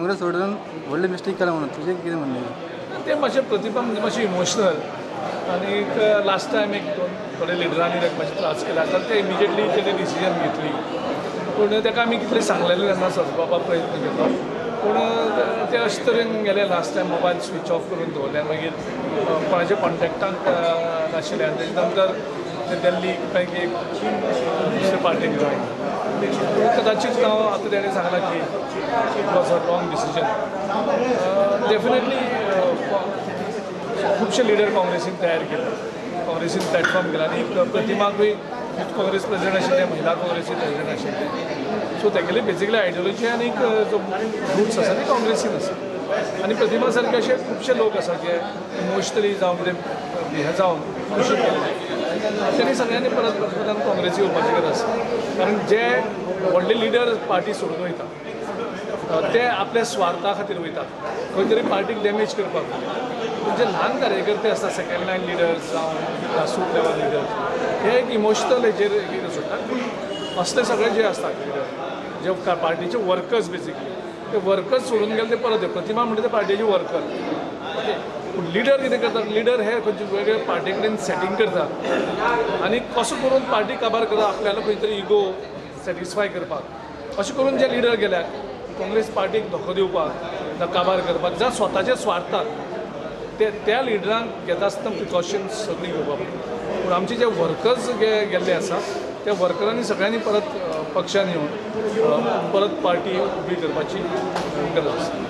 काँग्रेस सोडून व्हडली मिस्टेक केला म्हणून तुजें कितें म्हणणें? ते मातशें प्रतिभा म्हणजे मातशें इमोशनल आनी लास्ट टायम एक दोन थोडे लिडरांनी ताका मातशे त्रास केले आसता, ते इमिजिएटली तेणी डिसिजन घेतली. पूण ताका आमी कितलें सांगलेलें तेन्ना सजोवपा प्रयत्न केलो, पूण ते अशे तरेन गेले. Last time mobile switch off करून दवरले आनी मागीर कोणाच्या कॉन्टेक्टाक नाशिल्ले आनी तेजे नंतर ते दिल्लीक मागीर दुसरे पार्टीक जॉयन. कदाचीत हांव आतां तेणें सांगलां की it was a wrong decision. Definitely खुबशे लिडर काँग्रेसीन तयार केले, काँग्रेसीन प्लॅटफॉर्म केला आनी प्रतिमाकूय यूथ काँग्रेस प्रेजिडेंट आशिल्ले, महिला काँग्रेसी प्रेजिडेंट आशिल्ले. सो तेगेली बेसिकली आयडियोलॉजी आनी जो रुट्स आसा ते काँग्रेसीन आसा. आनी प्रतिमा सारके अशे खुबशे लोक आसा जे इमोशनली जावं कितें हें जावन कुशीक गेल्ले, तेणी सगळ्यांनी परत परत काँग्रेसी येवपाची गरज आसा. कारण जे व्हडले लिडर पार्टी सोडून वयता ते आपल्या स्वार्था खातीर वयतात, खंय तरी पार्टीक डॅमेज करपाक. पूण जे ल्हान कार्यकर्ते आसता, सेकंड लायन लिडर्स जावं ग्रासरूट लेवल लिडर्स, हे एक इमोशनल हेजेर कितें सोडटात. पूण असले सगळे जे आसतात लिडर, जे पार्टीचे वर्कर्स बेसिकली, ते वर्कर्स सोडून गेले ते परत. प्रतिमा म्हणजे ते पार्टीचे वर्कर, ओके. पूण लिडर कितें करतात, लिडर हे खंयचे वेगळे पार्टी कडेन सेटींग करतात आनी कसो करून पार्टी काबार करता, आपल्याला खंय तरी इगो सॅटिस्फाय करपाक. अशें करून जे लिडर गेल्यात काँग्रेस पार्टीक धोको दिवपाक जावं काबार करपाक जावं स्वताच्या स्वार्थाक, ते त्या लिडरांक घेता आसतना प्रिकॉशन्स सगळीं घेवपाक पडटा. पूण आमचे जे वर्कर्स गेल्ले आसा त्या वर्करांनी सगळ्यांनी परत पक्षान येवन परत पार्टी उबी करपाची गरज आसा.